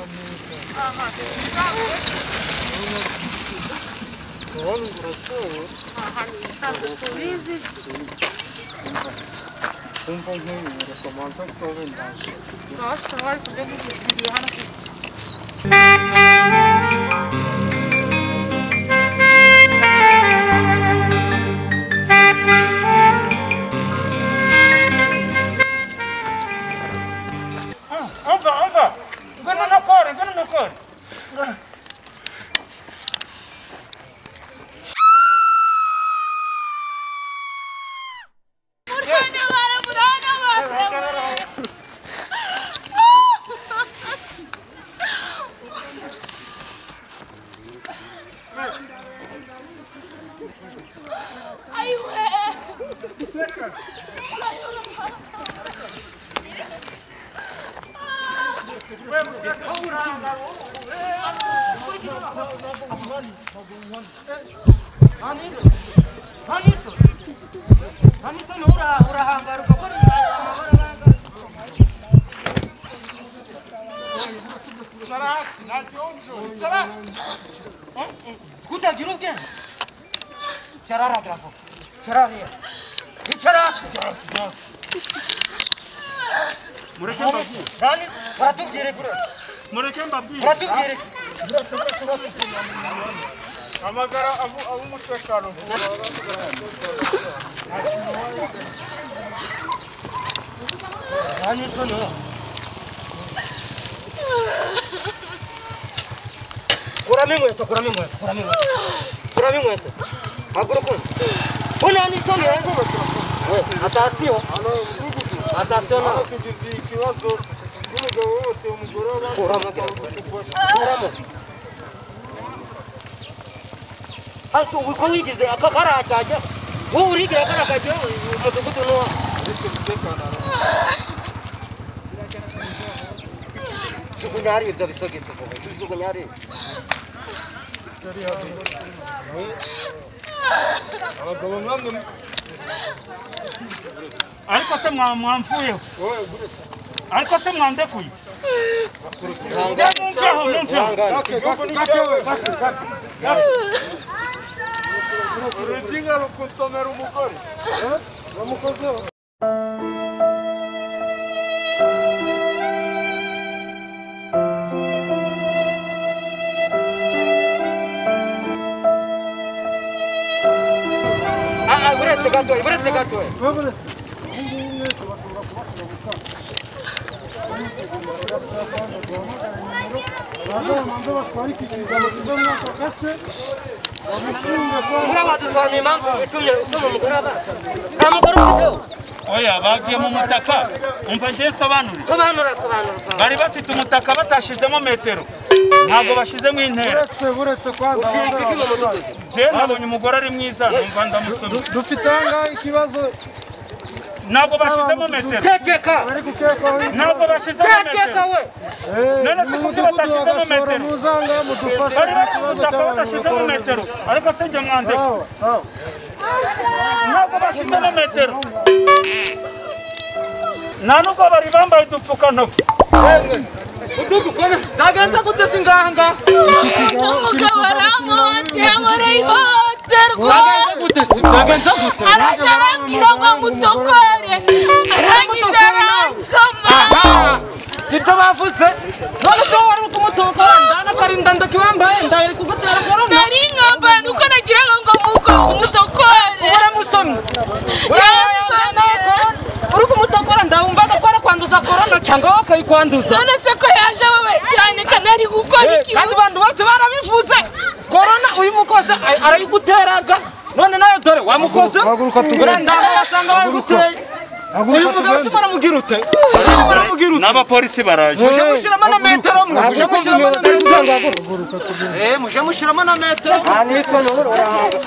Aha, aha, ni ibisanzwe subizi. Umva nk'iyi reka nsobe ndaje. Sawa, ariko byo ngiye hano. Umva ngwino nokore, ngwino nokore. Amagara ab'umutekano. Kuramo inkweto, kuramo inkweto, kuramo inkweto, kuramo inkweto. Haguruka. Unani isoni we, atasiyo. Atasiyo na. Tugize ikibazo n'umugabo wote umugore Kuramo, kuramo. Aso uko wigize aka karakajya wowe urigira karakajya umudugudu no jugunya hari ibyo bisogisi vuba jugunya hari abagabo nkamwe. Ariko se mwamfuyeho, ariko se mwandekuye. Mumfeho, mumfeho. Urukinga rukunsomera umugore bamukozeho. Buretse gatoya, buretse gatoya. Buretse. Mwese bashobora kubashira gukora. Bazabanza batwara iki kigabo kiva muri aka gace bamufunge ko Urabadusobanurira impamvu itumye usoma umugore abana. Nta mugore ufiteho. Oya, bagiye mu mutaka. Umva ngiye sobanurira. Sobanura, sobanura. Bari bafite umutaka batashizemo metero. Ntabwo bashizemo intera. Buretse kwanza. Ushinzwe iki mu mudugudu? Je nabonye umugore ari mwiza numva ndamusomye. Dufite ahangaha ikibazo. Ntabwo bashizemo metero. Ceceka. Ntabwo bashizemo metero. Ceceka we. None se kuki batashizemo metero? Muzanga mudufashe. Bari bafite umutaka badashizemo metero. Ariko se njye mwandeka. Sawa, sawa. Ntabwo bashizemo metero. Nta nubwo bari bambaye udupfukantoki. Byagenze gute se ngaha ngaha? Umugabo aramuhoteye, ankoreye ihohoterwa. Byagenze gute se? Byagenze gute? Araje arambwira ngo mutokore, arangije aransoma. Sibyo bavuze? None se wowe wari kumutokora ndana karinda ndoki wambaye ndari kugutera korona. Nari nkambaye nuko nagiraga ngo mutokore. Uramusomye. Uri kumutokora ndawumvaga ko arakwanduza korona cyangwa wowe ukayikwanduza. None se ko yaje ababaye cyane kanari gukora iki? Kandi abantu bose barabivuze. Korona uyu mukoze arayiguteraga. None nayo dore wamukoze. Urandanga yasanga waguteye. Uyu mugabo se baramugira ute? Baramugira ute? N'abapolisi baraje. Muje mushiramo na metero mwe. Muje mushiramo na metero. Muje mushiramo na metero. Ah, nitwa noro urahanga.